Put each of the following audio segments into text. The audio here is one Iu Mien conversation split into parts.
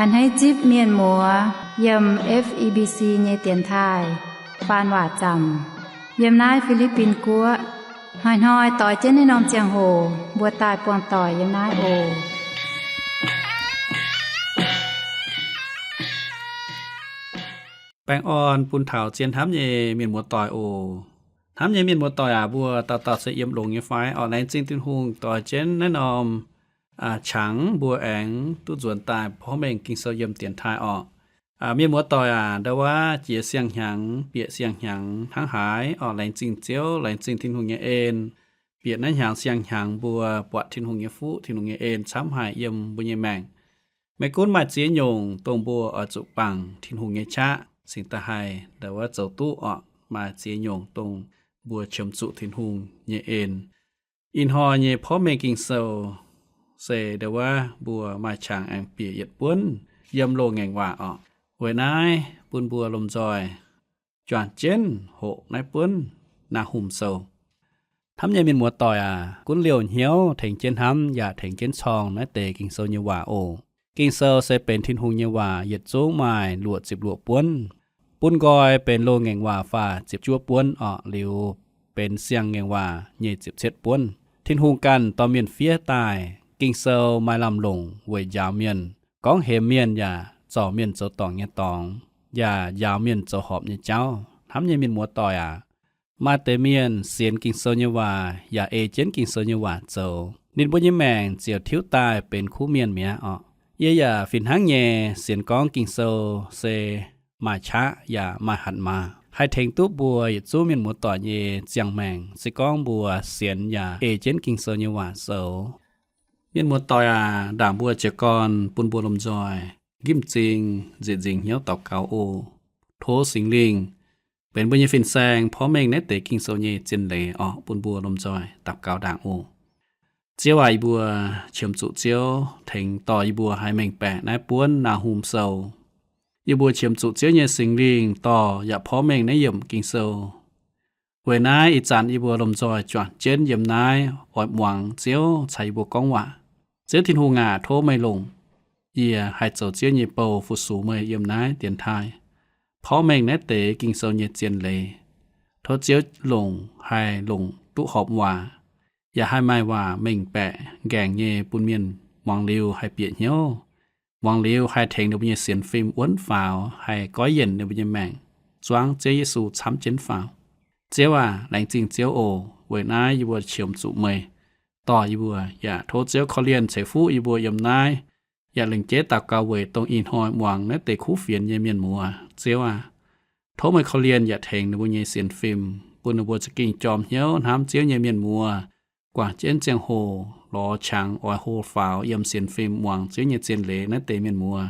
A'hneiv zipv mienh muoz yiem F E B C nyei dienx taaih faan waac zaamc yiem naaiv Fi^li^bin Guoqv. Hnoi-hnoi doix jienv naaiv norm ziangh hoc mbuo daaih buangh doic yiem naaiv oc. Baengh orn bun taux zien hnamv nyei mienh muoz doic oc. Hnamv nyei mienh muoz doic aac, mbuo dauh dauh se yiem longx nyei fai? Orqc, laengz zingh Tin-Hungh doix jienv naaiv norm qangx mbuo aengx duqv nzuonx daaih porv mengh Ging-Sou yiem dienx taaih orqc. Mienh muoz doic aac, ndau wuov jiex siang-hnyangx, bieqc siang-hnyangx hnangv haaix orqc, laengz zingh Ziouv, laengz zingh Tin-Hungh nyei en. Bieqc naaiv hnyangx siang-hnyangx mbuo buatc Tin-Hungh nyei fuqv, Tin-Hungh nyei en camv haic yiem mbuo nyei maengc. Maiv gunv maaih ziex nyungc dongh mbuo oix zuqc bangc Tin-Hungh nyei qaqv cingx daaih haih ndau wuov zoux duqv orqc, maaih ziex nyungc dongh mbuo qiemx zuqc Tin-Hungh nyei en. Ih hnoi nyei porv mengh Ging-Sou se ndau wuov mbuo maaih qangx aengx bieqc yietc buonv yiem Loz-Ngaengc Waac orqc. Weic naaiv bun mbuo lomh nzoih juangc jienv hoqc naaiv buonv Naa^hum Sou. Hnamv nyei mienh muoz doic aac, gunv liouh hnyouv tengx jienv hnamv yaac tengx jienv corng naaiv deix Ging-Sou nyei waac oc. Ging-Sou se benx Tin-Hungh nyei waac, yietc zungv maaih luoqc ziepc luoqc buonv. Bun nqoi benx Loz-Ngaengc Waac faah ziepc juov buonv orqc, liuz benx Siang-Ngaengc Waac nyei ziepc cietv buonv. Tin-Hungh ganh dorh mienh fiev daaih. Ging-Sou maaih lamh longc weic njaaux mienh, gorngv hemx mienh yaac zorc mienh zoux dorngc nyei dorngx, yaac njaaux mienh zoux horpc nyei jauv. Hnamv nyei mienh muoz doic aac, maaih deix mienh sienx Ging-Sou nyei waac yaac ei jienv Ging-Sou nyei waac zoux, ninh mbuo nyei maengc ziouc tiuv daaih benx kuv mienh mi'aqv orqc. Yie yaac fih hnangv nyei sienx gorngv Ging-Sou se maaih qaqv yaac maaih hatc maaz, haih tengx duqv mbuo yietc zungv mienh muoz doic nyei ziangh maengc, se gorngv mbuo sienx yaac ei jienv Ging-Sou nyei waac zoux. Mienh muoz doic aac, ndaangc mbuo jiez gorn bun mbuo lomh nzoih nqimv m'zing nzieqc nzingc hnyouv daux gaux oc. Tov Singx Lingh benx mbuo nyei fin-saeng porv mengh naaiv deix Ging-Sou nyei zien leiz orqc, bun mbuo lomh nzoih daux gaux ndaangc oc. Ziouv aac, yie mbuo qiemx zuqc Ziouv tengx dorh yie mbuo haih mengh baeqc naaiv buonv Naa^hum Sou. Yie mbuo qiemx zuqc Ziouv nyei Singx Lingh dorh yaac porv mengh naaiv yiemc Ging-Sou. Weic naaiv ih zanc yie mbuo lomh nzoih juangc jienv yiem naaiv oix muangx Ziouv caux yie mbuo gorngv waac. Ziouv Tin-Hungh aac, tov meih longc yie haih zoux Ziouv nyei bou fu-sux meih yiem naaiv dienx taaih, porv mengh naaiv deix Ging-Sou nyei zien leiz. Tov Ziouv longc haih longc duqv horpc waac, yaac haih maaih waac mengh baeqc nqaengc nyei bun mienh muangx liuz haih bieqc hnyouv, muangx liuz haih tengx ninh mbuo nyei sienx fim wuonv faaux, haih goiv yienc ninh mbuo nyei maengc, zuangv Ziouv Yesu camv jienv faaux. Ziouv aac, laengz zingh Ziouv oc. Weic naaiv yie mbuo qiemx zuqc meih dorh yie mbuo, yaac tov Ziouv korv-lienh ceix fuqv yie mbuo yiem naaiv, yaac lengc jeiv daux gaux weic dongh ih hnoi muangx naaiv deix kuv fienx nyei mienh muoz. Ziouv aac, tov meih korv-lienh yaac tengx ninh mbuo nyei sienx fim, bun ninh mbuo za'gengh jorm hnyouv hnamv Ziouv nyei mienh muoz, guangc jienv ziangh hoc lorz qangx oix hlo faaux yiem sienx fim muangx Ziouv nyei zien leiz naaiv deix mienh muoz.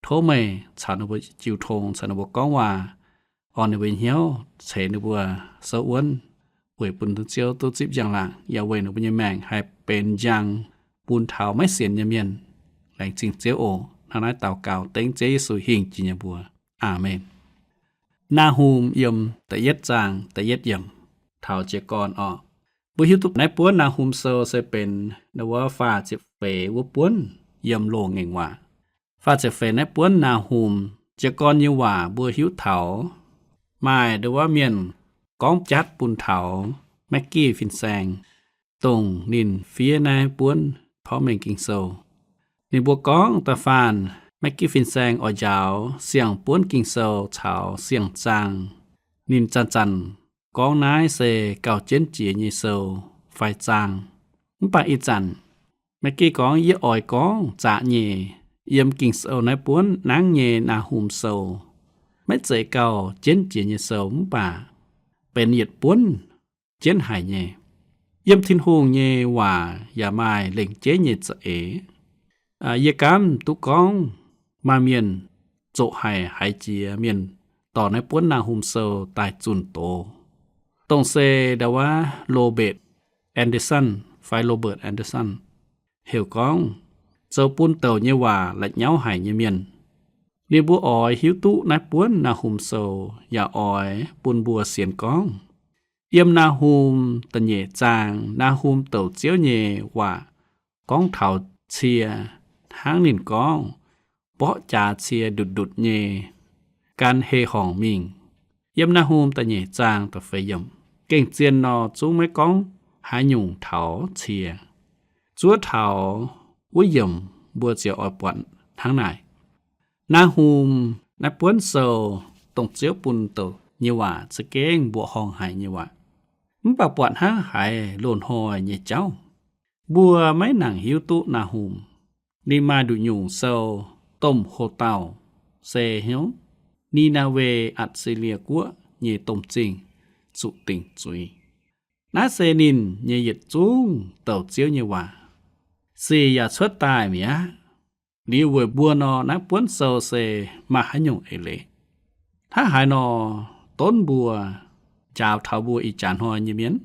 Tov meih caux ninh mbuo jiu tong, caux ninh mbuo gorngv waac, orn ninh mbuo hnyouv, ceix ninh mbuo souv wuonv, weic bun Ziouv duqv zipv njang-laangc, yaac weic ninh mbuo nyei maengc haih benx njang bun taux maiv sienx nyei mienh. Laengz zingh Ziouv oc. Hnangv naaiv daux gaux dengv Ziouv Yesu hingh jiex nyei mbuox. Aamen. Naa^hum yiem da'yietv zaang da'yietv yiemc. Taux jiez gorn orqc, mbuo hiuv duqv naaiv buonv Naa^hum Sou se benx ndau wuov faah ziepc feix wuov buonv yiem Loz-Ngaengc Waac. Faah ziepc feix naaiv buonv Naa^hum jiez gorn nyei waac mbuo hiuv taux maaih ndau wuov mienh gorngv jatv bun taux Maiv Gih fin-saeng, dongh ninh fiev naaiv buonv porv mengh Ging-Sou. Ninh mbuo gorngv da'faanh Maiv Gih fin-saeng oix njaaux siang-buonv Ging-Sou caux siang-zaang. Ninh zanc-zanc gorngv naaiv se gauh jienv jiex nyei sou fai zaang. Mv baac ih zanc Maiv Gih gorngv, yie oix gorngv zaqc nyeic yiem Ging-Sou naaiv buonv nangv nyei Naa^hum Sou. Maiv zeiz gauh jienv jiex nyei sou mv baac benx yietc buonv jienv haic nyei. Yiem Tin-Hungh nyei waac yaac maaih lengc jeiv nyei za'eix. Yie gaamv duqv gorngv maaih mienh zoqc haic haiz jiex mienh dorh naaiv buonv Naa^hum Sou daaih zunh doz. Dongh se ndau wuov Robert Anderson fai Robert Anderson heuc gorngv zoux bun douc nyei waac la'nyauv haic nyei mienh. Ninh mbuo oix hiuv duqv naaiv buonv Naa^hum Sou yaac oix bun mbuo sienx gorngv, yiem Naa^hum da'nyeic zaang Naa^hum douc Ziouv nyei waac gorngv taux cie hnangv ninh gorngv, mborqv jaax cie ndutc ndutc nyei, gan hei horngc mingh. Yiem Naa^hum da'nyeic zaang da'feix yiemc, gengh zien nor zungv maiv gorngv haaix nyungc taux cie. Zuov taux wuov yiemc mbuo ziouc oix buatc hnangv naaic. Naa^hum naaiv buonv sou dongh Ziouv bun douc nyei waac za'gengh mbuoqc horngh haic nyei waac. Mv baac buatc hnangv haaix loz-hnoi nyei jauv, mbuo maiv nangc hiuv duqv Naa^hum. Ninh maaih nduqc nyungc sou, domh hoc-dauh se hnyouv Ni^naa^we, Atc^si^lie Guoqv nyei domh zingh, zuqc dingc zuiz. Naaiv se ninh nyei yietc zungv douc Ziouv nyei waac. Sic yaac cuotv daaih mi'aqv. Liuz weic mbuo nor, naaiv buonv sou se maaih haaix nyungc eix leiz? Hnangv haaix nor donv mbuo, njaaux taux mbuo ih jaax hnoi nyei mienh?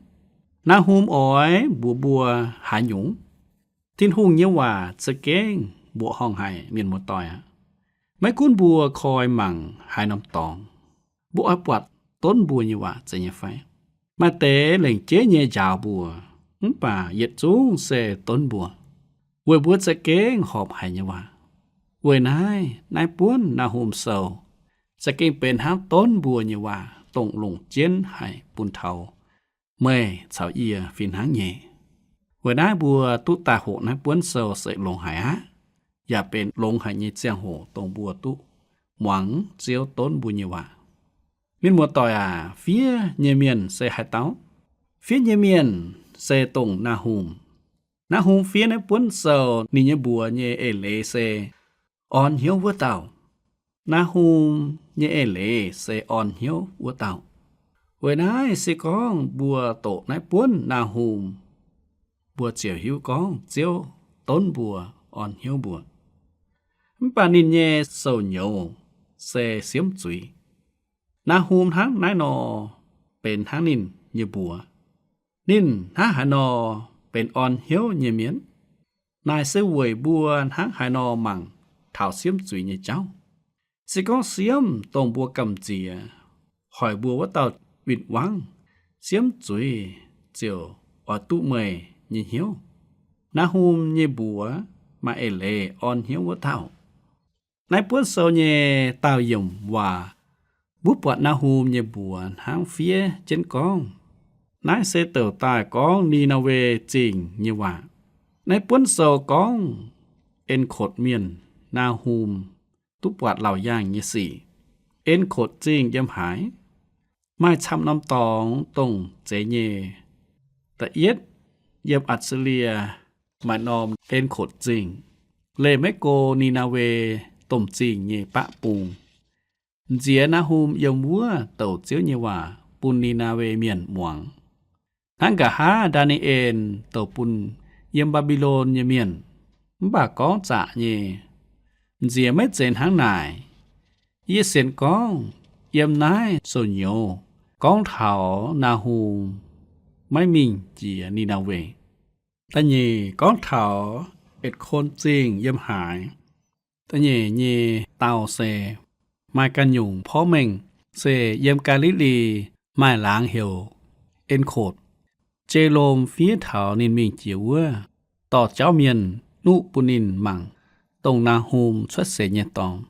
Naa^hum oix mbuox mbuo haaix nyungc? Tin-Hungh nyei waac za'gengh mbuoqc horngh haic, mienh muoz-doic aac. Maiv gunv mbuo koi mangc haaix norm dorngx, mbuo oix buatc donv mbuo nyei waac zeiz nyei fai? Maaih deix lengc jeiv nyei njaaux mbuo, mv baac yietc zungv se donv mbuo, weic mbuo za'gengh horpc haic nyei waac. Weic naaiv, naaiv buonv Naa^hum sou za'gengh benx hnangv donv mbuo nyei waac, dongh longc jienv haic bun taux meih caux yie fih hnangv nyei. Weic naaiv mbuo duqv daaih hoqc naaiv buonv sou se longx haic aqv, yaac benx longx haic nyei ziangh hoc dongh mbuo duqv muangx Ziouv donv mbuo nyei waac. Mienh muoz-doic aac, fiev nyei mienh se haaix dauh? Fiev nyei mienh se dongh Naa^hum. Naa^hum fiev naaiv buonv sou, ninh nyei mbuox nyei eix leiz se orn hnyouv wuov dauh. Naa^hum nyei eix leiz se orn hnyouv wuov dauh. Weic naaiv se gorngv mbuo doqc naaiv buonv Naa^hum, mbuo ziouc hiuv gorngv Ziouv donv mbuo, orn hnyouv mbuo. Mv baac ninh nyei sou-nyouz se siemv zuiz. Naa^hum hnangv naaiv nor benx hnangv ninh nyei mbuox. Ninh hnangv haaix nor benx orn hnyouv nyei mienh? Naaic se weic mbuo hnangv haaix nor mangc taux siemv zuiz nyei jauv. Se gorngv siemv dongh mbuo gamh nziex hoic mbuo wuov dauh win-wangv, siemv zuiz ziouc oix duqv meih nyei hnyouv. Naa^hum nyei mbuox maaih eix leiz orn hnyouv wuov dauh. Naaiv buonv sou nyei daauh yiemc waac, mbuo buatc Naa^hum nyei mbuox hnangv fiev jienv gorngv. Naaiv se douc daaih gorngv Ni^naa^we Zingh nyei waac. Naaiv buonv sou gorngv en kotv mienh Naa^hum duqv buatc laauc yaangh nyei sic. En kotv zingh yiem haaix? Maaih camv norm dorngx dongh zeiz nyei. Da'yietv, yiem Atc^si^lie maaih norm en kotv zingh, leih maiv go Ni^naa^we domh zingh nyei baqv bung. Nziex Naa^hum yiem wuov douc Ziouv nyei waac bun Ni^naa^we Mienh muangx. Hnangv nqa'haav Ndaa^ni^en douc bun yiem Mbaa^mbi^lon nyei mienh, mv baac gorngv zaqc nyei. Nziex maiv zeiz hnangv naaic. Yie sienx gorngv yiem naaiv sou-nyouz gorngv taux Naa^hum maiv mingh jiex Ni^naa^we. Da'nyeic gorngv taux en kotv zingh yiem haaix. Da'nyeic nyei dau se maaih ganh nyungc porv mengh se yiem Gaa^li^li maaih laangz heuc En^kotv. Jei^lom fiev taux ninh mingh jiex wuov, dorh jauv mienh nuqv bun ninh mangc dongh Naa^hum cuotv seix nyei dorngx.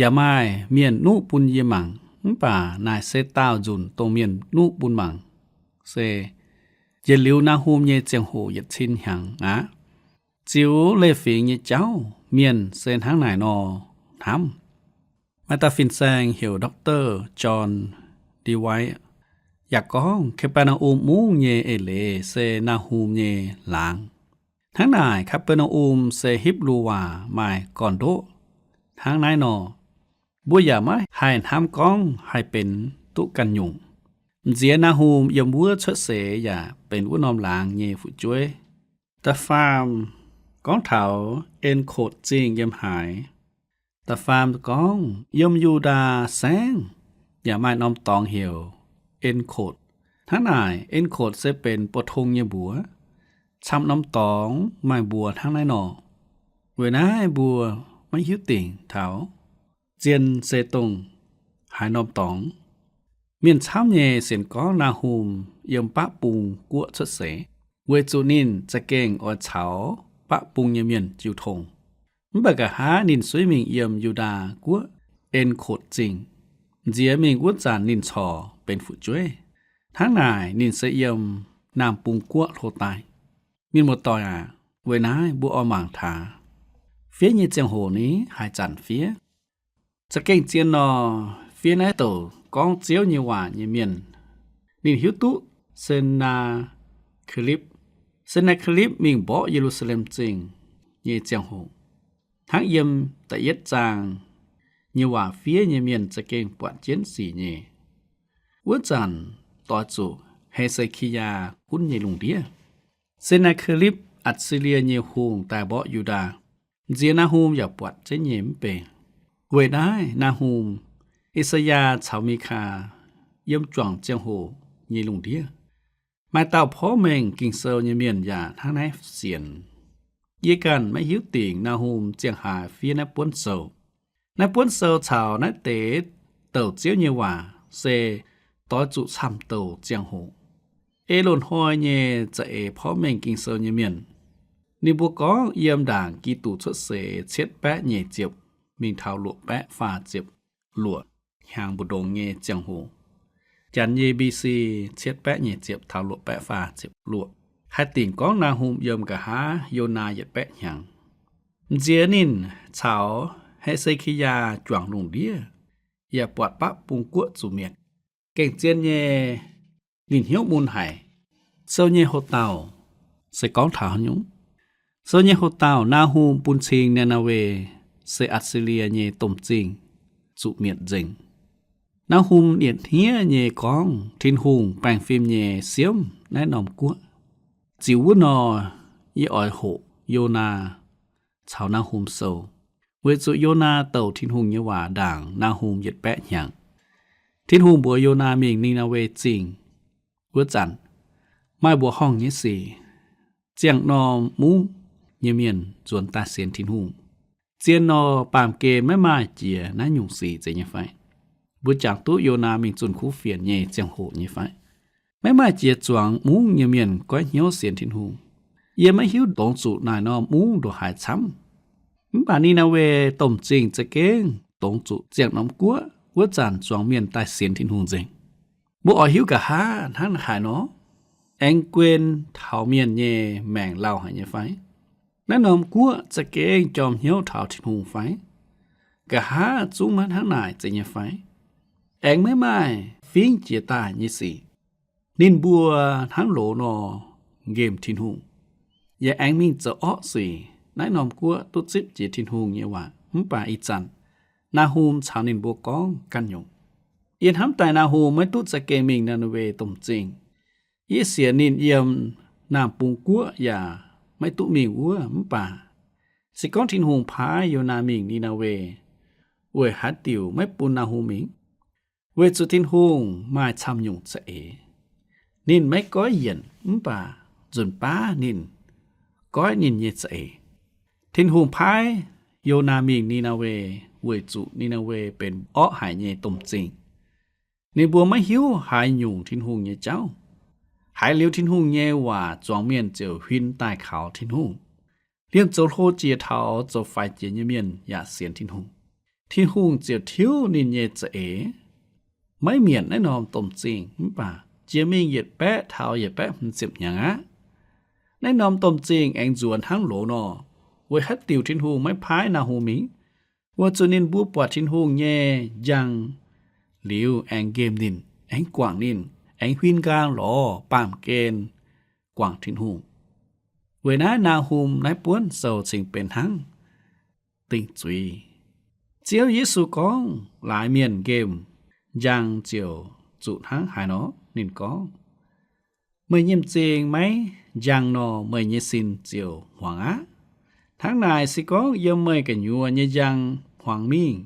Yaac maaih mienh nuqv bun yie mangc, mv baac naaic se daauh nzunc dongh mienh nuqv bun mangc se yietc liuz Naa^hum nyei ziangh hoc yietc cin hnyangx aqv. Ziux leiz-fingx nyei jauv mienh se hnangv naaic nor hnamv. Maaih dauh fin-saeng heuc Doctor John Dewey yaac gorngv, Kaa^be^naa^um Mungv nyei eix leiz se Naa^hum nyei laangz. Hnangv naaic, Kaa^be^naa^um se Hipv^lu waac maaih gorn-ndoqv hnangv naaiv nor. Mbuo yaac maiv haih hnamv gorngv haih benx duqv ganh nyungc. M'nziex Naa^hum yiem wuov cuotv seix yaac benx wuov norm laangz nyei fu'jueiv. Da'faam gorngv taux En^kotv Zingh yiem haaix. Da'faam gorngv yiem Yu^ndaa Saengv yaac maaih norm dorngx heuc En^kotv. Hnangv naaic, En^kotv se benx bou tong nyei mbuox. Camv norm dorngx maaih mbuox hnangv naaiv nor. Weic naaiv mbuo maiv hiuv dingc taux zien se dongh haaix norm dorngx. Mienh camv nyei sienx gorngv Naa^hum yiem baqv bung guoqv cuotv seix, weic zuqc ninh za'gengh oix caux baqv bung nyei mienh jiu tong. Mv baac nqa'haav ninh suiv mingh yiem Yu^ndaa Guoqv, En^kotc Zingh, nziex mingh wuov zanc ninh corc benx fu'jueiv. Hnangv naaic ninh se yiem Naamh Bung Guoqv hlo daaih. Mienh muoz-doic aac, weic naaiv mbuo oix mangc taux fiev nyei ziangh hoc ni haaix zanc fiev. Za'gengh zien nor, fiev naaiv douc gorngv Ziouv nyei waac nyei mienh, ninh hiuv duqv Sennaakherib. Sennaakherib mingh mborqv Ye^lu^saa^lem Zingh nyei ziangh hoc, hnangv yiem da'yietv zaang nyei waac fiev nyei mienh za'gengh buatc jienv sic nyei. Wuov zanc doix zuqc He^se^ki^yaa gunv nyei lungh ndiev, Sennaakherib, Atc^si^lie nyei hungh, daaih mborqv Yu^ndaa. Nziex Naahum yaac buatc jienv nyei mv bei. Weic naaiv Naahum, I^saa^yaa caux Mikaa yiem juangc ziangh hoc nyei lungh ndiev. Maaih dauh porv mengh Ging-Sou nyei mienh yaac hnangv naaiv sienx. Yie ganh maiv hiuv dingc Naahum ziangh haaix fiev naaiv buonv sou. Naaiv buonv sou caux naaiv deix douc Ziouv nyei waac se doix zuqc camv-douc ziangh hoc. Ei loz-hnoi nyei za'eix porv mengh Ging-Sou nyei mienh, ninh mbuo gorngv yiem ndaangc Giduc cuotv seix cietv baeqv nyeic ziepc mingh taux luoqc baeqv faah ziepc luoqc hnyangx mbu'ndongx nyei ziangh hoc, janx nyei B C cietv baeqv nyeic ziepc taux luoqc baeqv faah ziepc luoqc, haih dingc gorngv Naahum yiem nqa'haav Yonaa yietc baeqv hnyangx. Nziex ninh caux He^se^ki^yaa juangc lungh ndiev, yaac buatc Baav Bung Guoqv zuqc mietc. Gengh zien nyei, ninh hnyouv mun haic. Sou nyei hoc-dauh se gorngv taux haaix nyungc? Sou nyei hoc-dauh, Naahum bun cing Ni^naa^we se Atc^si^lie nyei domh zingh zuqc mietc nzengc. Naahum yietc hniev nyei gorngv Tin-Hungh baengh fim nyei siemv naaiv norm guoqv. Ziux wuov nor, yie oix hoqc Yonaa caux Naahum sou, weic zuqc Yonaa douc Tin-Hungh nyei waac ndaangc Naahum yietc baeqv hnyangx. Tin-Hungh mbuox Yonaa mingh Ni^naa^we Zingh wuov zanc, maaih mbuoqc horngh nyei sic. Ziangh norm mungv nyei mienh nzuonx daaih sienx Tin-Hungh. Zien nor, baamh gen maiv maaih jiex naaiv nyungc sic zeiz nyei fai? Mbuo jangx duqv Yonaa mingh zunh kuv fienx nyei ziangh hoc nyei fai? Maiv maaih jiex zuangx mungv nyei mienh goiv hnyouv sienx Tin-Hungh. Yie maiv hiuv dongz zuqc naaic norm mungv ndongc haaix camv. Mv baac Ni^naa^we domh zingh za'gengh dongz zuqc ziangh norm guoqv wuov zanc zuangx mienh daaih sienx Tin-Hungh nzengc. Mbuo oix hiuv nqa'haav hnangv haaix nor, aengx guen taux mienh nyei maengc lauh haic nyei fai? Naaiv norm guoqv za'gengh jorm hnyouv taux Tin-Hungh fai? Nqa'haav zungv maiv hnangv naaic zeiz nyei fai? Aengx maiv maaih fingv jiex daaih nyei sic. Ninh mbuo hnangv loz nor nqemh Tin-Hungh, yaac aengx mingh zoux orqv sic. Naaiv norm guoqv duqv zipv jiex Tin-Hungh nyei waac, mv baac ih zanc Naahum caux ninh mbuo gorngv ganh nyungc. Yie hnamv daaih Naahum maiv duqv za'gengh mingh Ni^naa^we domh zingh. Yie sienx ninh yiem Naamh Bung Guoqv yaac maiv duqv mingh wuov, mv baac se gorngv Tin-Hungh paaiv Yonaa mingh Ni^naa^we, weic haaix diuc maiv bun Naahum mingh? Weic zuqc Tin-Hungh maaih camv nyungc za'eix. Ninh maiv goiv yienc mv baac nzunc baav ninh goiv ninh nyei za'eix. Tin-Hungh paaiv Yonaa mingh Ni^naa^we weic zuqc Ni^naa^we benx orqv haic nyei domh zingh. Ninh mbuo maiv hiuv haaix nyungc Tin-Hungh nyei jauv. Haiz liuz Tin-Hungh nyei waac, zuangx mienh ziouc huin daaih kaux Tin-Hungh. Liemh zoux hlo jiex taux zoux faix jiex nyei mienh yaac sienx Tin-Hungh. Tin-Hungh ziouc tiuv ninh nyei za'eix, maiv mietc naaiv norm domh zingh, mv baac jiex mingh yietc baeqv taux yietc baeqv hmz ziepc hnyangx aqv. Naaiv norm domh zingh aengx nzuonx hnangv loz nor. Weic haaix diuc Tin-Hungh maiv paaiv Naa^hum mingh? Weic zuqc ninh mbuo buatc Tin-Hungh nyei njang liuz aengx nqemh ninh, aengx guangc ninh, aengx huin nqaang lorz baamh gen guangc Tin-Hungh. Weic naaiv Naa^hum naaiv buonv sou cingx benx hnangv dingc zuiz. Ziouv Yesu gorngv, laaix mienh nqemh njang ziouc zuqc hnangv haaix nor. Ninh gorngv, meih nyei m'zing maiv njang nor, meih nyei sin ziouc hmuangx aqv. Hnangv naaic se gorngv yiem meih gu'nyuoz nyei njang hmuangx mingh,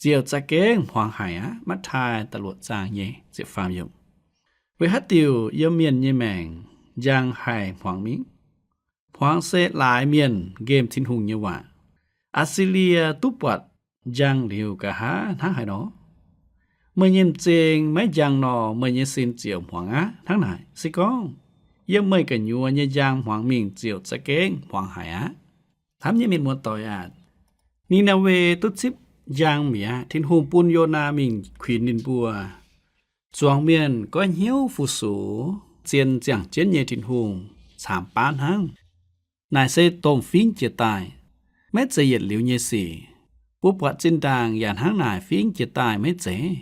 ziouc za'gengh hmuangx haic aqv. Matv^taai da'luoqc zaang nyei ziepc faam yiemc. Weic haaix diuc yiem mienh nyei maengc njang haih hmuangx mingh? Hmuangx se laaix mienh nqemh Tin-Hungh nyei waac. Atc^si^lie duqv buatc njang liuz nqa'haav hnangv haaix nor? Meih nyei m'zing maiv njang nor, meih nyei sin ziouc hmuangx aqv. Hnangv naaic se gorngv yiem meih gu'nyuoz nyei njang hmuangx mingh, ziouc za'gengh hmuangx haic aqv. Hnamv nyei mienh muoz-doic aac, Ni^naa^we duqv zipv njang mi'aqv. Tin-Hungh bun Yonaa mingh kuinx ninh mbuo, zuangx mienh goiv hnyouv fu-sux, zien ziangh jienv nyei Tin-Hungh caamx baav hnangv. Naaic se domh fingx jiex daaih, maiv zeiz yietc liuz nyei sic. Mbuo buatc zinh ndaangc yaac hnangv naaic fingx jiex daaih maiv zeiz.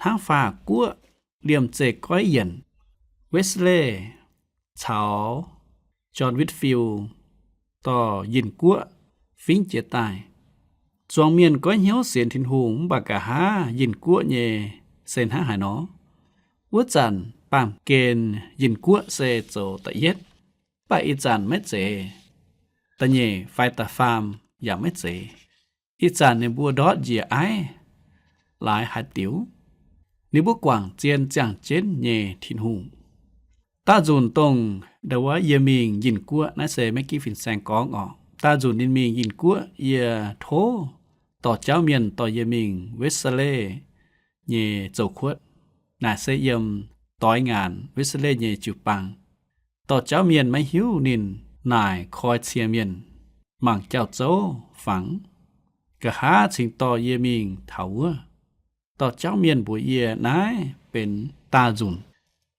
Hnangv faah guoqv liemh zeih goiv yienc, Wesley caux John Whitefield dorh Yinh Guoqv fingx jiex daaih. Zuangx mienh goiv hnyouv sienx Tin-Hungh mv baac nqa'haav Yinh Guoqv nyei se hnangv haaix nor. Wuov zanc baamh gen Yinh Guoqv se zoux da'yietv, mv baac ih zanc maiv zeiz. Da'nyeic fai da'faam yaac maiv zeiz. Ih zanc ninh mbuo ndortv njiec aiv laaix haaix diuc, ninh mbuo guangc zien ziangh jienv nyei Tin-Hungh. Daauh nzunc dongh ndau wuov yie mingh Yinh Guoqv, naaiv se maiv ginv fin-saeng gorngv oc. Daauh nzunc ninh mingh Yinh Guoqv, yie tov dorh jauv mienh dorh yie mingh Wesley nyei zoux kuotv. Naaic se yiem doix ngaanc Wesley nyei jiu-baang. Dorh jauv mienh maiv hiuv ninh naaic koi cie mienh mangc jauv-zouv fangx. Nqa'haav cingx dorh yie mingh taux wuov. Dorh jauv mienh mbuox yie naaiv benx daauh nzunc,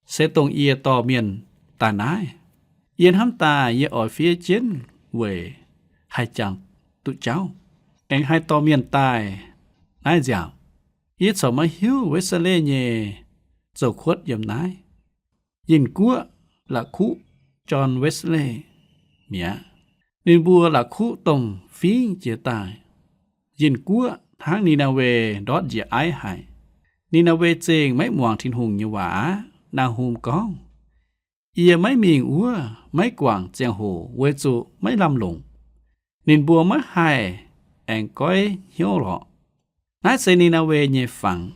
se dongh yie dorh mienh daaih naaiv. Yie hnamv daaih yie oix fiev jienv weic haih jangx duqv jauv, aengx haih dorh mienh daaih naaiv nziaauc. Yie corc maiv hiuv Wesley nyei zoux kuotv yiem naaiv. Yinh Guoqv la'kuqv John Wesley mi'aqv. Ninh mbuo la'kuqv domh fingx jiex daaih. Yinh Guoqv hnangv Ni^naa^we ndortv njiec aiv haic. Ni^naa^we Zingh maiv muangx Tin-Hungh nyei waac aqv. Naa^hum gorngv, yie maiv mingh wuov, maiv guangc ziangh hoc weic zuqc maiv lamh longc. Ninh mbuo maiv haih aengx goiv hnyouv lorqc. Naaiv se Ni^naa^we nyei fangx,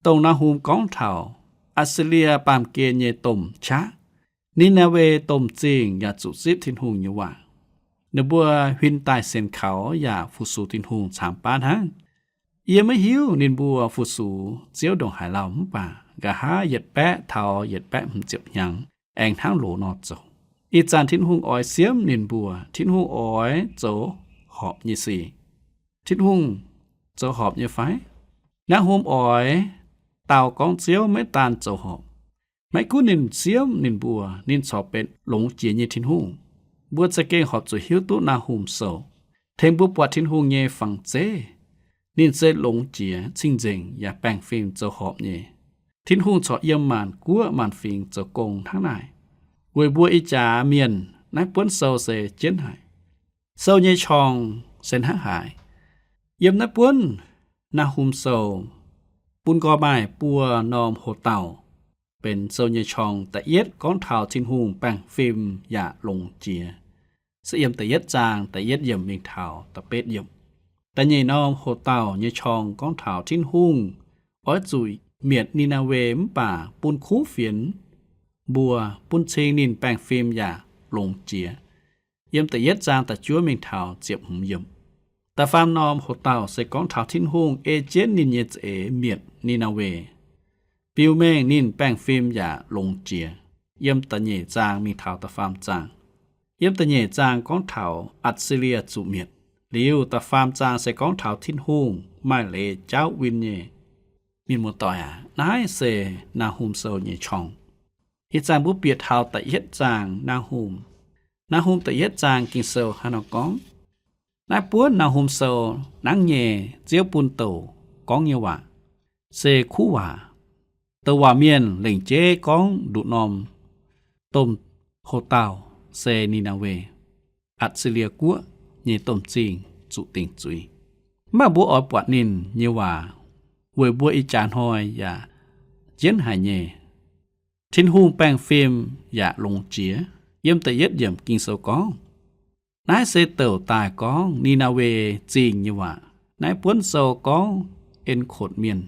dongh Naa^hum gorngv taux Aa^si^lie baamh gen nyei domh qaqv. Ni^naa^we domh zingh yaac zuqc zipv Tin-Hungh nyei waac. Ninh mbuo huin daaih sienx kaux yaac fu-sux Tin-Hungh caamx baav hnangv. Yie maiv hiuv ninh mbuo fu-sux Ziouv ndongc haaix lauh mv baac nqa'haav yietc baeqv taux yietc baeqv hmz ziepc hnyangx aengx hnangv loz nor zoux. Ih zanc Tin-Hungh oix siemv ninh mbuo. Tin-Hungh oix zoux horpc nyei sic. Tin-Hungh zoux horpc nyei fai? Naa^hum oix dau gorngv Ziouv maiv daan zoux horpc. Maiv gunv ninh siemv ninh mbuo, ninh corc benx longx jiex nyei Tin-Hungh. Mbuo za'gengh horpc zuqc hiuv duqv Naa^hum Sou, tengx mbuo buatc Tin-Hungh nyei fangx zeiv. Ninh se longx jiex, cing-nzengc, yaac baengh fim zoux horpc nyei. Tin-Hungh corc yiem maanc guoqv maanc fingx zoux gong hnangv naaic. Weic mbuo ih jaax mienh, naaiv buonv sou se jienv haic. Sou nyei qorng se hnangv haaix? Yiem naaiv buonv Naa^hum Sou bun nqoi maaih buo norm hoc-dauh benx sou nyei qorng. Da'yietv gorngv taux Tin-Hungh baengh fim yaac longx jiex, se yiem da'yietv zaang da'yietv yiemc mingh taux da'betv yiemc. Da'nyeic norm hoc-dauh nyei qorng gorngv taux Tin-Hungh oix zuqc mietc Ni^naa^we mv baac bun kuv fienx mbuo, bun cing ninh baengh fim yaac longx jiex, yiem da'yietv zaang da'juov mingh taux ziepc hmz yiemc. Da'faam norm hoc-dauh se gorngv taux Tin-Hungh ei jienv ninh nyei za'eix mietc Ni^naa^we, biux mengh ninh baengh fim yaac longx jiex, yiem da'nyeic zaang mingh taux da'faam zaang. Yiem da'nyeic zaang gorngv taux Atc^si^lie zuqc mietc. Liuz da'faam zaang se gorngv taux Tin-Hungh maaih leiz jaauv win nyei. Mienh muoz-doic aac, naaiv se Naa^hum Sou nyei qorng. Ih zanc mbuo bieqc taux da'yietv zaang Naa^hum. Naa^hum da'yietv zaang Ging-Sou hnangv nor gorngv. Naaiv buonv Naa^hum Sou nangv nyei Ziouv bun douc gorngv nyei waac se kuv waac. Douc waac mienh lengc jeiv gorngv nduqc norm. Domh hoc-dauh se Ni^naa^we, Atc^si^lie Guoqv nyei domh zingh zuqc dingc zuiz. Mv baac mbuo oix buatc ninh nyei waac weic mbuo ih jaax hnoi yaac jienv haic nyei. Tin-Hungh baengh fim yaac longx jiex. Yiem da'yietv yiemc Ging-Sou gorngv, naaiv se douc daaih gorngv Ni^naa^we Zingh nyei waac. Naaiv buonv sou gorngv en kotv mienh,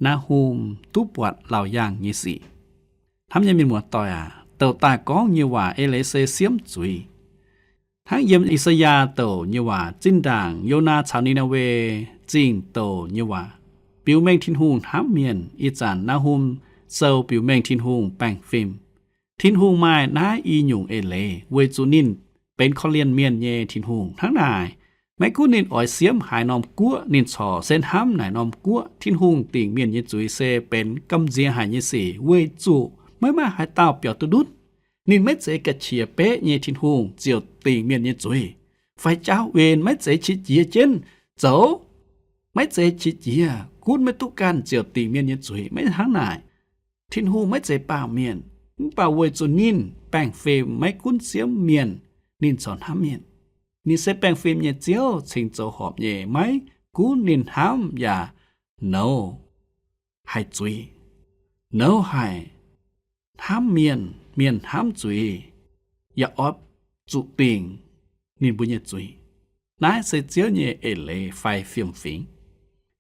Naa^hum, duqv buatc laauc yaangh nyei sic. Hnamv nyei mienh muoz-doic aac, douc daaih gorngv nyei waac eix leiz se siemv zuiz. Hnangv yiem I^saa^yaa douc nyei waac, zinh ndaangc Yonaa caux Ni^naa^we Zingh douc nyei waac, biux mengh Tin-Hungh hnamv mienh. Ih zanc Naa^hum Sou biux mengh Tin-Hungh baengh fim. Tin-Hungh maaih naaiv i nyungc eix leiz weic zuqc ninh benx korv-lienh mienh nyei Tin-Hungh. Hnangv naaic, Maiv gunv ninh oix siemv haaix norm guoqv, ninh corc se hnamv naaic norm guoqv. Tin-Hungh dingc mienh nyei zuiz se benx gamh nziex haic nyei sic, weic zuqc maiv maaih haaix dauh biaux duqv ndutv. Ninh maiv zeiz ga'qiex beqv nyei Tin-Hungh ziouc dingc mienh nyei zuiz, fai jaauv wen maiv zeiz qiex jiez jienv zoux, maiv zeiz qiex jiez gunv maiv duqv ganh ziouc dingc mienh nyei zuiz. Maiv hnangv naaic. Tin-Hungh maiv zeiz baamh mienh, mv baac weic zuqc ninh baengh fim maiv gunv siemv mienh, ninh corc hnamv mienh. Ninh se baengh fim nyei Ziouv, cingx zoux horpc nyei. Maiv gunv ninh hnamv yaac nouz haih zuiz, nouz haih hnamv mienh, mienh hnamv zuiz, yaac oix zuqc dingc ninh mbuo nyei zuiz. Naaiv se Ziouv nyei eix leiz fai fiem-fingx.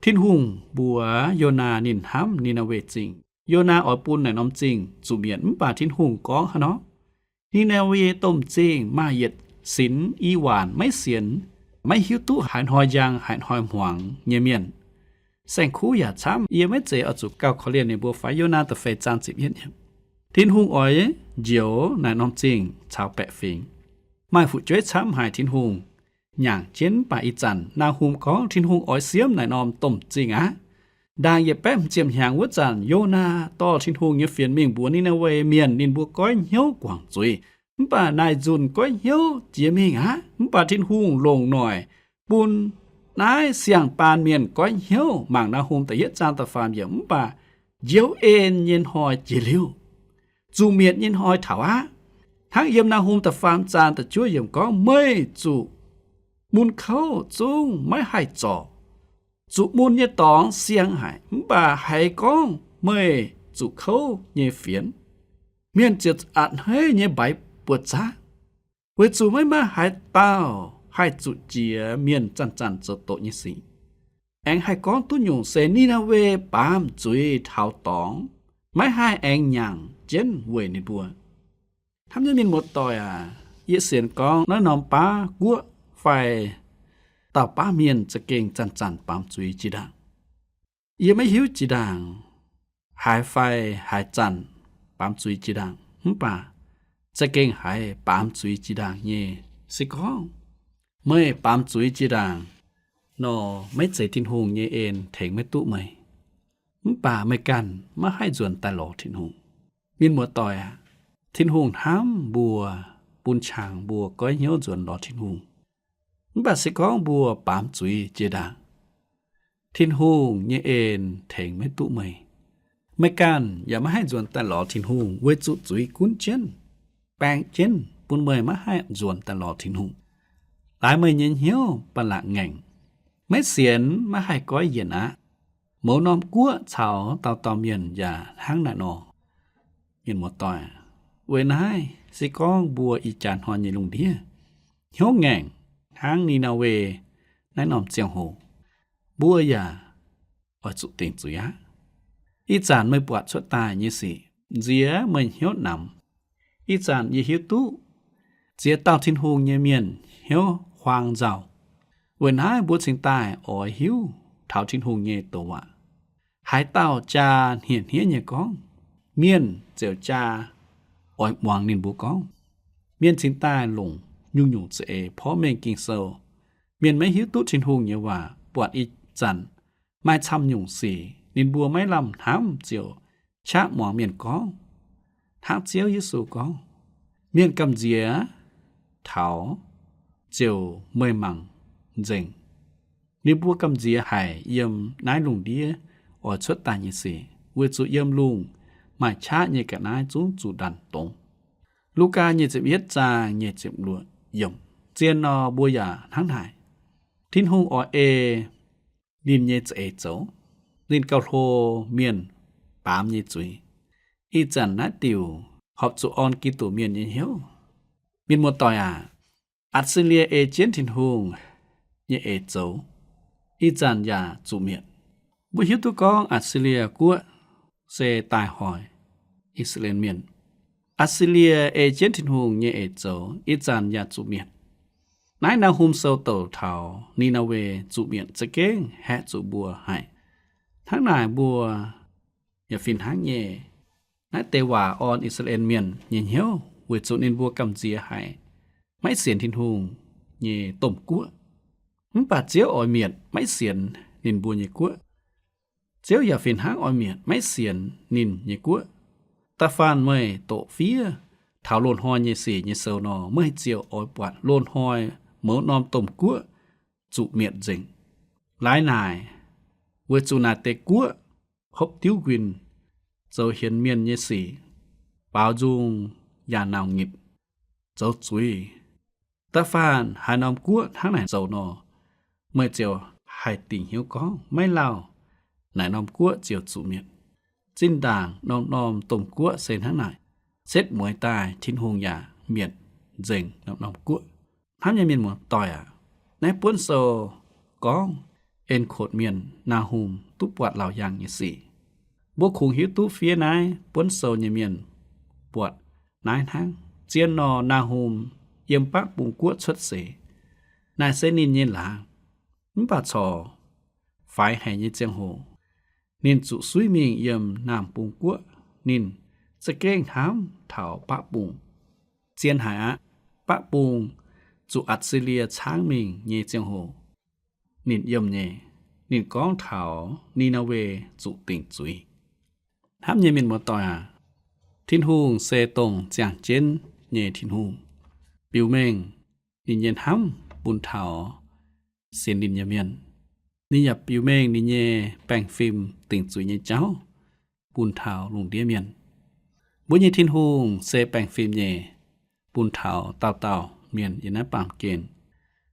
Tin-Hungh mbuox Yonaa ninh hnamv Ni^naa^we Zingh. Yonaa oix bun naaic norm zingh zuqc mietc, mv baac Tin-Hungh gorngv haaix nor? Ni^naa^we domh zingh maaih yietc sinx i waanc, maiv sienx, maiv hiuv duqv haaix hnoi njang haaix hnoi hmuangx nyei mienh. Saeng-kuv yaac camv, yie maiv zeiz oix zuqc gauh korv-lienh ninh mbuo fai? Yonaa da'feix zaang ziepc yietv yiemc. Tin-Hungh oix njoux naaic norm zingh caux baeqc fingx. Maaih fu'jueiv camv haic Tin-Hungh nyaangc jienv. Mv baac ih zanc Naa^hum gorngv Tin-Hungh oix siemv naaic norm domh zingh aqv. Ndaangc yietc baeqv ziepc hnyangx wuov zanc, Yonaa dorh Tin-Hungh nyei fienx mingh mbuox Ni^naa^we Mienh ninh mbuo goiv hnyouv guangc zuiz. Mv baac naaic nzunc goiv hnyouv jiex mingh aqv. Mv baac Tin-Hungh longc noic bun naaiv siang-baan mienh goiv hnyouv. Mangc Naa^hum da'yietv zaang da'faam yiemc. Mv baac njoux en nyei hnoi jiex liuz, zuqc mietc nyei hnoi taux aqv. Hnangv yiem Naa^hum da'faam zaang da'juov yiemc gorngv, meih zuqc mun kouv zungv maiv haih zorc. Zuqc mun nyei dorngx siang haic, mv baac haiz gorngv meih zuqc kouv nyei fienx, mienh ziouc a'hneiv nyei mbaix buoz-zaqv, weic zuqc maiv maaih haaix dauh haih zuqc jiex mienh zanc-zanc zoux doqc nyei sic. Aengx haih gorngv duqv nyungc se Ni^naa^we baamz zuiz taux dorngx, maiv haih aengx nyaangc jienv weic ninh mbuo. Hnamv nyei mienh muoz-doic aac, yie sienx gorngv naaiv norm baav guoqv fai dauh baav mienh za'gengh zanc-zanc baamz zuiz jiex ndaangc. Yie maiv hiuv jiex ndaangc haaix fai haaix zanc baamz zuiz jiex ndaangc, mv baac za'gengh haiz baamz zuiz jiex ndaangc nyei. Se gorngv meih baamz zuiz jiex ndaangc nor, maiv zeiz Tin-Hungh nyei en tengx maiv duqv meih, mv baac meih ganh maiv haih nzuonx daaih lorz Tin-Hungh. Mienh muoz-doic aac, Tin-Hungh hnamv mbuo, bun qangx mbuo goiv hnyouv nzuonx lorz Tin-Hungh. Mv baac se gorngv mbuo baamz zuiz jiex ndaangc, Tin-Hungh nyei en tengx maiv duqv meih. Meih ganh yaac maiv haih nzuonx daaih lorz Tin-Hungh weic zuqc zuiz gunv jienv, baeng jienv bun meih maiv haih nzuonx daaih lorz Tin-Hungh. Laaix meih nyei hnyouv ba'laqc ngaengc, maiv sienx maiv haih goiv yienc aqv. Mouz norm guoqv caux dauh dauh mienh yaac hnangv naaic nor. Mienh muoz-doic, weic naaiv se gorngv mbuo ih jaax hnoi nyei lungh ndiev hnyouv ngaengc hnangv Ni^naa^we naaiv norm ziangh hoc, mbuo yaac oix zuqc dingc zuiz aqv. Ih zanc meih buatc cuotv daaih nyei sic nziex meih hnyouv namx. Ih zanc yie hiuv duqv ziex dauh Tin-Hungh nyei mienh hnyouv huaang nzauh. Weic naaiv mbuo cingx daaih oix hiuv taux Tin-Hungh nyei douc waac. Haaix dauh jaa hniev-hniev nyei gorngv, mienh ziouc jaa oix muangx ninh mbuo gorngv. Mienh cingx daaih longc nyungc-nyungc za'eix porv mengh Ging-Sou. Mienh maiv hiuv duqv Tin-Hungh nyei waac, buatc ih zanc maaih camv nyungc sic ninh mbuo maiv lamh hnamv ziouc qaqv muangx mienh gorngv. Hnangv Ziouv Yesu gorngv, mienh gamh nziex taux ziouc meih mangc nzengc. Ninh mbuo gamh nziex haic yiem naaiv lungh ndiev oix cuotv daaih nyei sic, weic zuqc yiem lungh maaih qaqv nyei ga'naaiv zungv zuqc ndanc dongz. Lugaa nyic ziepc yietv zaang nyic ziepc luoqc yiemc. Zien nor mbuo yaac hnangv naaic. Tin-Hungh oix ei ninh nyei za'eix zoux. Ninh gauh hlo mienh baamz nyei zuiz. Ih zanc naaiv diuc horpc zuqc orn Giduc mienh nyei hnyouv. Mienh muoz-doic aac, Atc^si^lie ei jienv Tin-Hungh nyei eix zoux, ih zanc yaac zuqc mietc. Mbuo hiuv duqv gorngv Atc^si^lie Guoqv se daaih hoic I^saa^laa^en Mienh. Atc^si^lie ei jienv Tin-Hungh nyei eix zoux, ih zanc yaac zuqc mietc. Naaiv Naa^hum Sou douc taux Ni^naa^we zuqc mietc za'gengh haeqv zuqc mbuo haic. Hnangv naaic mbuo yaac fih hnangv nyei. Naaiv deix waac orn I^saa^laa^en Mienh nyei hnyouv weic zuqc ninh mbuo gamh nziex haic, maiv sienx Tin-Hungh nyei domh guoqv. Mv baac Ziouv oix mietc maiv sienx ninh mbuo nyei guoqv. Ziouv yaac fih hnangv oix mietc maiv sienx ninh nyei guoqv. Da'faanh meih doqc fiev taux loz-hnoi nyei sic nyei sou nor, meih ziouc oix buatc loz-hnoi mouz norm domh guoqv zuqc mietc nzengc. Laaix naaic, weic zuqc naaic deix guoqv hopv diuv nquin, zoux hienx mienh nyei sic, baaux nzung yaac nauc nyitc, zoux zuiz. Da'faanh haaix norm guoqv hnangv naaic zoux nor, meih ziouc haih dingc hnyouv gorngv, maiv lauh, naaic norm guoqv ziouc zuqc mietc. Zinh ndaangc norm-norm domh guoqv se hnangv naaic, setv mueiz daaih Tin-Hungh yaac mietc nzengc norm-norm guoqv. Hnamv nyei mienh muoz-doic aac, naaiv buonv sou gorngv en kotv mienh Naa^hum duqv buatc laauc yaangh nyei sic. Mbuo kungx hiuv duqv fiev naaiv buonv sou nyei mienh buatc naaiv hnangv. Zien nor, Naa^hum yiem baqv bung guoqv cuotv seix. Naaiv se ninh nyei laangz. Mv baac corc faix haic nyei ziangh hoc, ninh zuqc suiv mingh yiem naamh bung guoqv. Ninh za'gengh hnamv taux baqv bung. Zien haic aqv. Baqv bung zuqc Atc^si^lie caangv mingh nyei ziangh hoc, ninh yiem nyei. Ninh gorngv taux Ni^naa^we zuqc dingc zuiz. Hnamv nyei mienh muoz-doic aac, Tin-Hungh se dongh ziangh jienv nyei Tin-Hungh, biux mengh ninh nyei hnamv bun taux sienx ninh nyei mienh. Ninh yaac biux mengh ninh nyei baengh fim dingc zuiz nyei jauv bun taux lungh ndiev mienh. Mbuo nyei Tin-Hungh se baengh fim nyei bun taux dauh dauh mienh yiem naaiv baamh gen.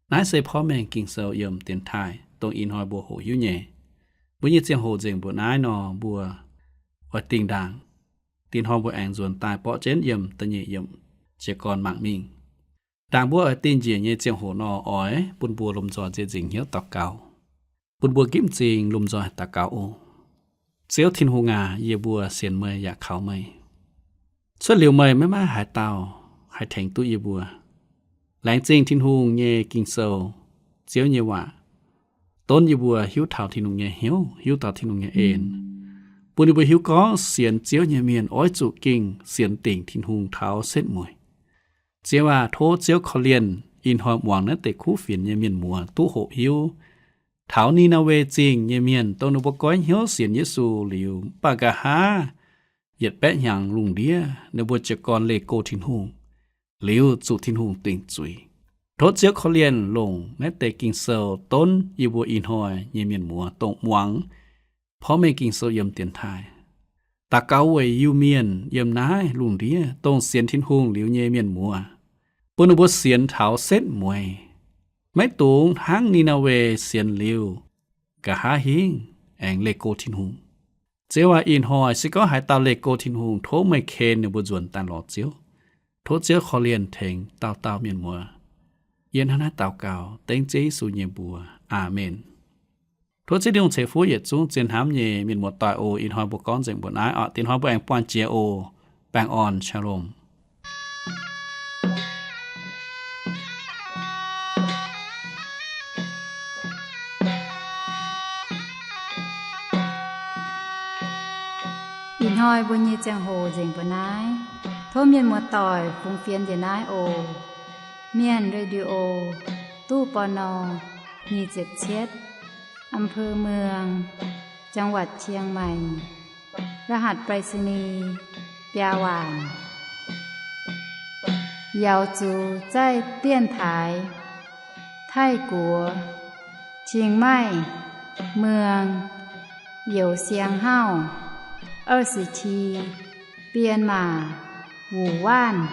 Naaiv se porv mengh Ging-Sou yiem dienx taaih, dongh ih hnoi mbuo hoqc hiuv nyei. Mbuo nyei ziangh hoc nzengc mbuoqc naaiv nor, mbuo oix dingh ndaangc. Dinh hnoi mbuo aengx nzuonx daaih borqv jienv yiem da'nyeic yiemc jiez gorn mangc mingh. Ndaangc mbuo oix dingh njiec nyei ziangh hoc nor, oix bun mbuo lomh nzoih nziex nzingc hnyouv daux gaux. Bun mbuo ginv m'zing lomh nzoih daux gaux oc. Ziouv Tin-Hungh aac, yie mbuo sienx meih yaac kaux meih. Cuotv liuz meih maiv maaih haaix dauh haih tengx duqv yie mbuo. Laengz zingh Tin-Hungh nyei Ging-Sou, Ziouv nyei waac, donv yie mbuo hiuv taux Tin-Hungh nyei hnyouv, hiuv taux Tin-Hungh nyei en, bun yie mbuo hiuv gorngv sienx Ziouv nyei mienh oix zuqc ging sienx dingc Tin-Hungh taux setv mueiz. Ziouv aac, tov Ziouv korv-lienh ih hnoi muangx naaiv deix kuv fienx nyei mienh muoz duqv hoqc hiuv taux Ni^naa^we Zingh nyei mienh, dongh ninh mbuo goiv hnyouv sienx Yesu liuz, mv baac nqa'haav yietc baeqv hnyangx lungh ndiev ninh mbuo jiez gorn leih go Tin-Hungh, liuz zuqc Tin-Hungh dingc zuiz. Tov Ziouv korv-lienh longc naaiv deix Ging-Sou donv yie mbuo ih hnoi nyei mienh muoz dongh muangx porv mengh Ging-Sou yiem dienx taaih. Daux gaux weic Iu-Mienh yiem naaiv lungh ndiev dongh sienx Tin-Hungh liuz nyei mienh muoz, bun ninh mbuo sienx taux setv mueiz, maiv dungx hnangv Ni^naa^we sienx liuz, nqa'haav hingv aengx leih go Tin-Hungh. Ziouv aac, ih hnoi se gorngv haaix dauh leih go Tin-Hungh, tov meih ken ninh mbuo nzuonx daaih lorz Ziouv. Tov Ziouv korv-lienh tengx dauh dauh mienh muoz. Yie hnangv naaiv daux gaux dengv Ziouv Yesu nyei mbuox. Aamen. Tov Ziouv Tin-Hungh ceix fuqv yietc zungv zien hnamv nyei mienh muoz-doic oc. Ih hnoi mbuo gorngv nzengc mbuoqc naaiv oc. Dinh hnoi mbuo aengx buangh jiex oc. Baengh orn, shalom. Ih hnoi mbuo nyei ziangh hoc nzengc mbuoqc naaiv. Tov mienh muoz-doic fungx fienx njiec naaiv oc. Mienh Radio, ตู้ ปณ. nyic ziepc cietv, อำเภอเมือง จังหวัดเชียงใหม่ รหัสไปรษณีย์ biaa waanc. 瑶族在电台泰国清迈 เมือง 有香号 二十七 编码 五万